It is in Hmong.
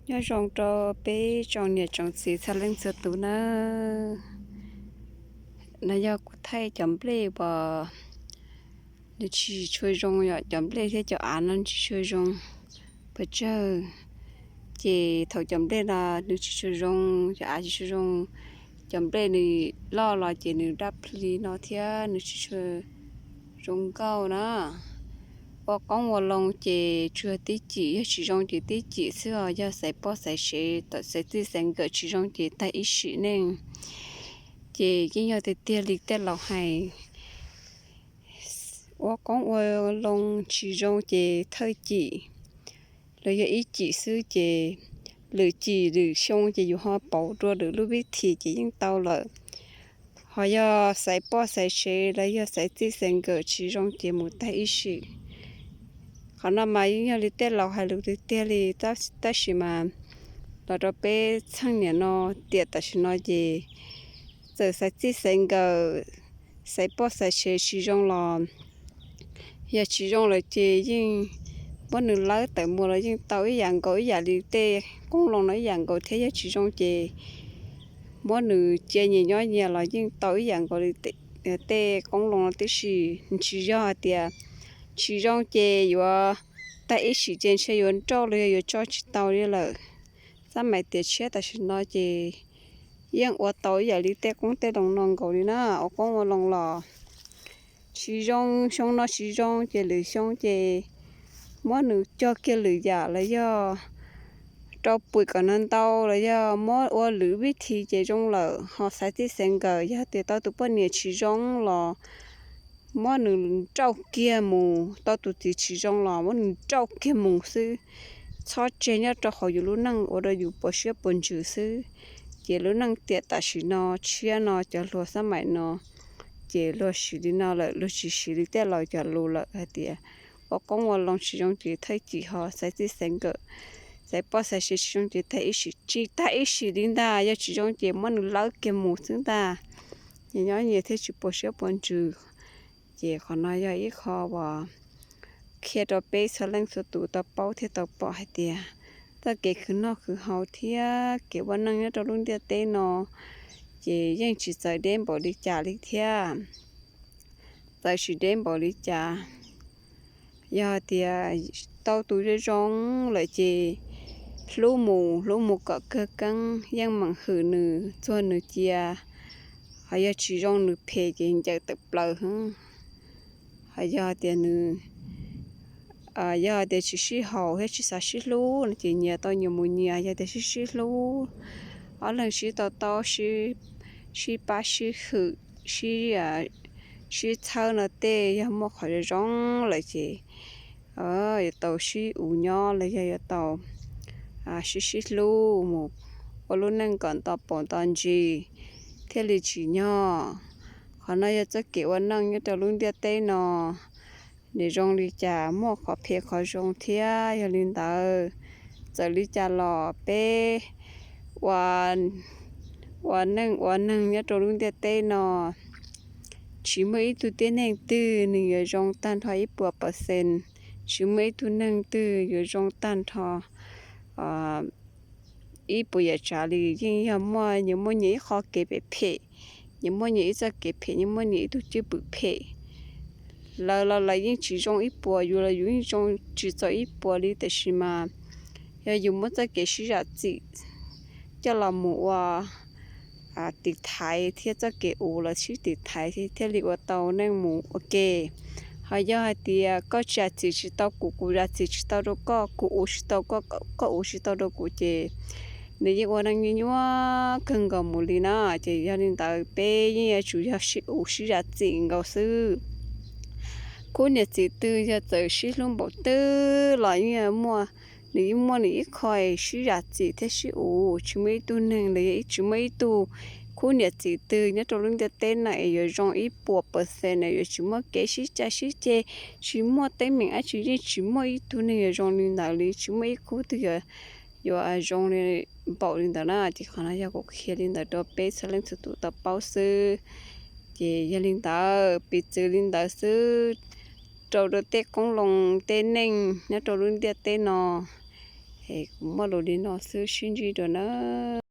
Nyob zoo rau peb tsoom niam tsoom txiv txhua leej txhua tus nawb. No yog kuv thaij cov nplej uas nws tsis tshua zoo, yog cov nplej thiab cov av no tsis tshua zoo pes tsawg. Ces thaum cov nplej no nws tsis tshua zoo, cov av tsis tshua zoo, cov nplej nws loj los ces nws daj pli no thiab nws tsis tshua zoo nkauj na. Ua qoob ua loo ces tsuas tib cim, yog tsis zoo ces tib cim xwb os. Yog xaiv poj xaiv sev, xaiv txij xaiv nkawm tsis zoo ces tag ib sim neej. Ces yeej yog tiag tiag li tej laus hais, ua qoob ua loo tsis zoo ces thawj cim los yog ib cim xwb ces lwm cim lwm xyoo ces yus ho pauv dua lwm lub vib thim ces yeej tau lawm. Ho yog xaiv poj xaiv sev los yog xaiv txij xaiv nkawm tsis zoo ces mus tag ib sim. Qhov no mas yeej yog li tej laus hais lus tiag tiag li, tab sis mas los rau peb txheej niam no tiam tam sim no ces txawm xaiv txij xaiv nkawm, xaiv poj xaiv sev tsis zoo los yog tsis zoo lawm ces yeej muab nws lawb tawm mus los yeej tau ib yam nkaus, ib yam li tej qoob loo no ib yam nkaus thiab. Yog tsis zoo ces muab nws cia nyias nyob nyias los yeej tau ib yam nkaus li tej qoob loo no tib si. Tsis yog hais tias tsis zoo ces yuav tag ib sim ces ntshe yuav nrauj los yog yuav tso tsis tau li lawm. Xab maim tiam tshiab tam sim no ces yeej ua tau ib yam li tej qoob tej loo no nkaus li na. Ua qoob ua loo los tsis zoo, xyoo no tsis zoo ces lwm xyoo ces muab nws cog kiag lwm yam los yog rau pwm kom no ntau los yog muab ua lwm vib thim ces zoo lawm. Ho xaiv txij xaiv nkawm, yog tias tau tus poj niam tsis zoo los muab nws nrauj kiag mus, tau tus txiv tsis zoo los muab nws nrauj kiag mus xwb. Txhob tseg nyob rau hauv yus lub neej ua rau yus puas siab puas ntsws xwb. Ces lub neej tiam tam sim no tshiab no cov hluas xab maim no ces luag siv li no lawm, luag tsis siv li tej laus cov lus lawm hais tias ua qoob ua loo tsis zoo ces thawj cim, ho xaiv txij xaiv nkawm, xaiv poj xaiv sev tsis zoo ces tag ib sim, tsis tag ib sim li ntag. Yog tsis zoo ces muab nws lawb kiag mus xwb ntag. Nyias nyob nyias thiaj tsis puas siab puas ntsws. Ces qhov no yog ib qho uas qhia rau peb txhua leej txhua tus tau paub thiab tau pom hais tias txoj kev khwv noj khwv haus thiab kev ua neej nyob rau lub ntiaj teb no ces yeej tsis txawv deb npaum li cas li thiab. Txawv tsis deb npaum li cas, yog tias tau tus zoo zoo lawm ces hlub mus hlub mus kom kawg keeb, yeej meem hwm nws txuag nws cia. Ho yog tsis zoo nws phem ces ncaws tawm plaws heev. Ho yog tias nws, yog tias tsis sib haum thiab tsis xav sib hlub no ces nyias tau nyias mus nyias. Yog tias sib sib hlub, ob leeg sib tau taub, sib pab sib hwm, sib, sib txhawb no tej, yog muaj qhov zoo zoo lawm ces yuav tau sib uv nyob los yog yuav tau sib sib hlub mus ua lub neej kom nto paus nto ntsis thiaj li tsim nyog. Qhov no yog txoj kev ua neej nyob rau lub ntiaj teb no, nws zoo li cas muaj qhov phem qhov zoo thiab. Yog li ntawd, txawm li cas los peb ua, ua neej ua neeg nyob rau lub ntiaj teb no, tsis muaj ib tug tib neeg twg nws yuav zoo tag nrho ib puas percent, tsis muaj ib tug neeg twg yuav zoo tag nrho ib puas yam tsav li. Yeej yog muaj nyias muaj nyias ib qho kev phem phem, nyias muaj nyias ib txoj kev phem, nyias muaj nyias ib tug cwj pwm phem. Lawv los lawv yeej tsis zoo ib puas, yus los yus yeej zoo tsis txaus ib puas li, tiam sis mas yog yus muab txoj kev sib zam txim coj los mus ua tiv thaiv thiab txoj kev uv los sib tiv thaiv thiaj li ua tau neej mus ua ke. Ho yog hais tias koj zam txim tsis tau kuv, kuv zam txim tsis tau rau koj, kuv uv tsis tau koj, koj uv tsis tau rau kuv ces nws yeej ua neej nyuaj nyuaj kawg nkaus mus li na. Ces yog li ntawd peb yeej yuav tsum yog sib uv sib zam txim nkaus xwb. Khub niam txiv twg yog txawm sib hlub npaum twg los yeej muaj, nws yeej muaj nws ib qho sib zam txim thiab sib uv. Tsis muaj ib tug neeg los yog tsis muaj ib tug khub niam txiv twg nyob rau lub ntiaj teb no es yuav zoo ib puas percent, yuav tsis muaj kev sib cav sib ceg, tsis muaj teeb meem dab tsi, yeej tsis muaj ib tug neeg yuav zoo li ntawd li, tsis muaj ib khub twg yuav zoo li npaum li ntawd na. Ces qhov no yog kuv qhia li ntawd rau peb txhua leej txhua tus tau paub xwb. Ces yog li ntawd, piv txwv li ntawd xwb rau rau tej qoob loo tej neej nyob rau lub ntiaj teb no. Es kuv muaj lus li no xwb, sib ntsib dua nawb.